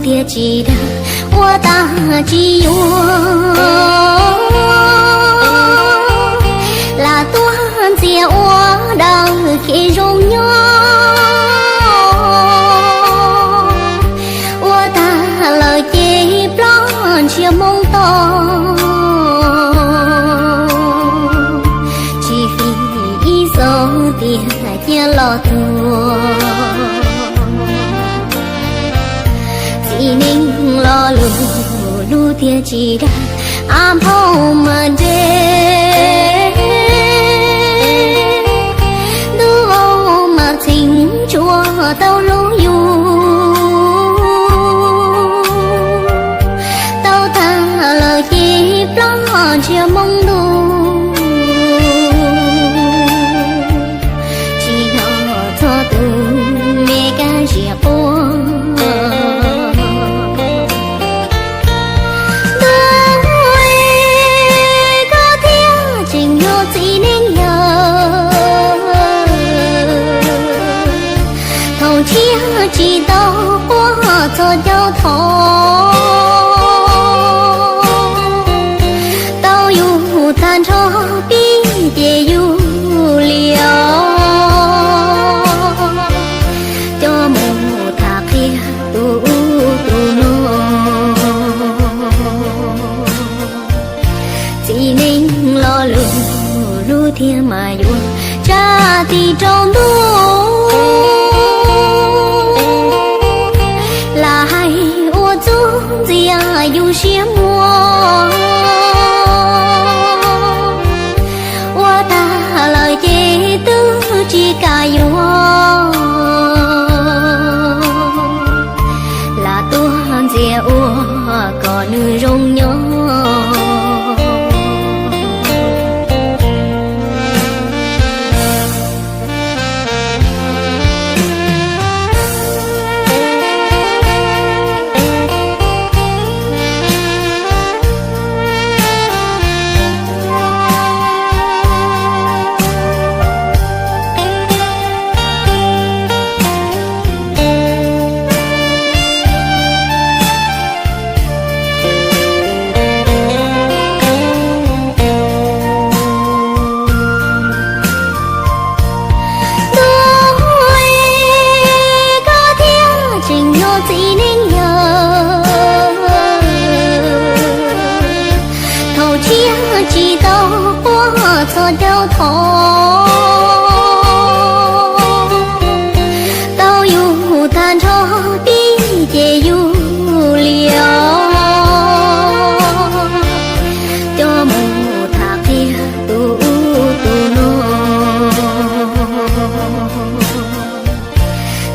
tiag tsis dag, ua tag tsis yuav, lam tuaj ntxias ua dawb kev zoo nyob. Ua tag lawm ces ploj ntsiag moo to, tsis fim ib zaug tiag cia los tuag. Txiv neej lo lus, lub tiag tsis dag, av nphau mas nres, ntuj mas txheem tsuas tau hlub yus. Tau tag lawm ces ploj ntsiag moo ntuj, tsis hnov txog tus me kab ziam quaj. Ntuj, koj thiaj tseem yog txiv neej yawg, thaum tshiab tsis tau quaj txog caum thov, tau yus tag nrho pib ces yus liam, coj mus tham qhia tus ub tus no. Txiv neej lo lus, lub tiag mas yuav tsa tis rau ntuj, lam hais ua txuj ntxias yus siab muag. Ua tag lawm ces twb tsis kam yuav, lam tuaj ntxias ua kom nws zoo nyob. Ntuj, koj thiaj tseem yog txiv neej yawg, thaum tshiab tsis tau quaj txog caum thov, tau yus tag nrho pib ces yus liam, coj mus tham qhia tus ub tus no.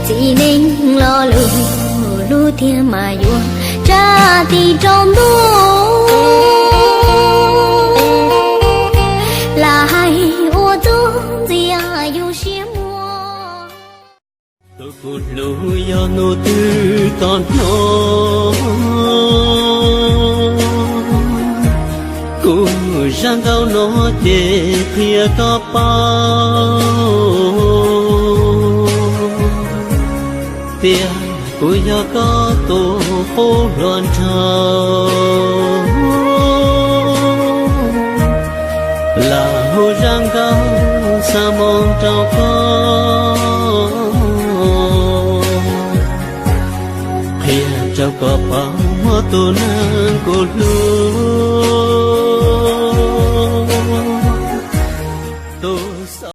Txiv neej lo lus, lub tiag mas yuav tsa tis rau ntuj, lam hais ua txuj ntxias yus siab muag. Tus kuv hlub yog hnub twg tau hnov, kuv zaj nkauj no ces qhia koj paub tias kuv yog koj tus qub hluas nraug. Lam hu zaj nkauj xa moo rau koj, qhia rau koj paub tus neeg kuv hlub.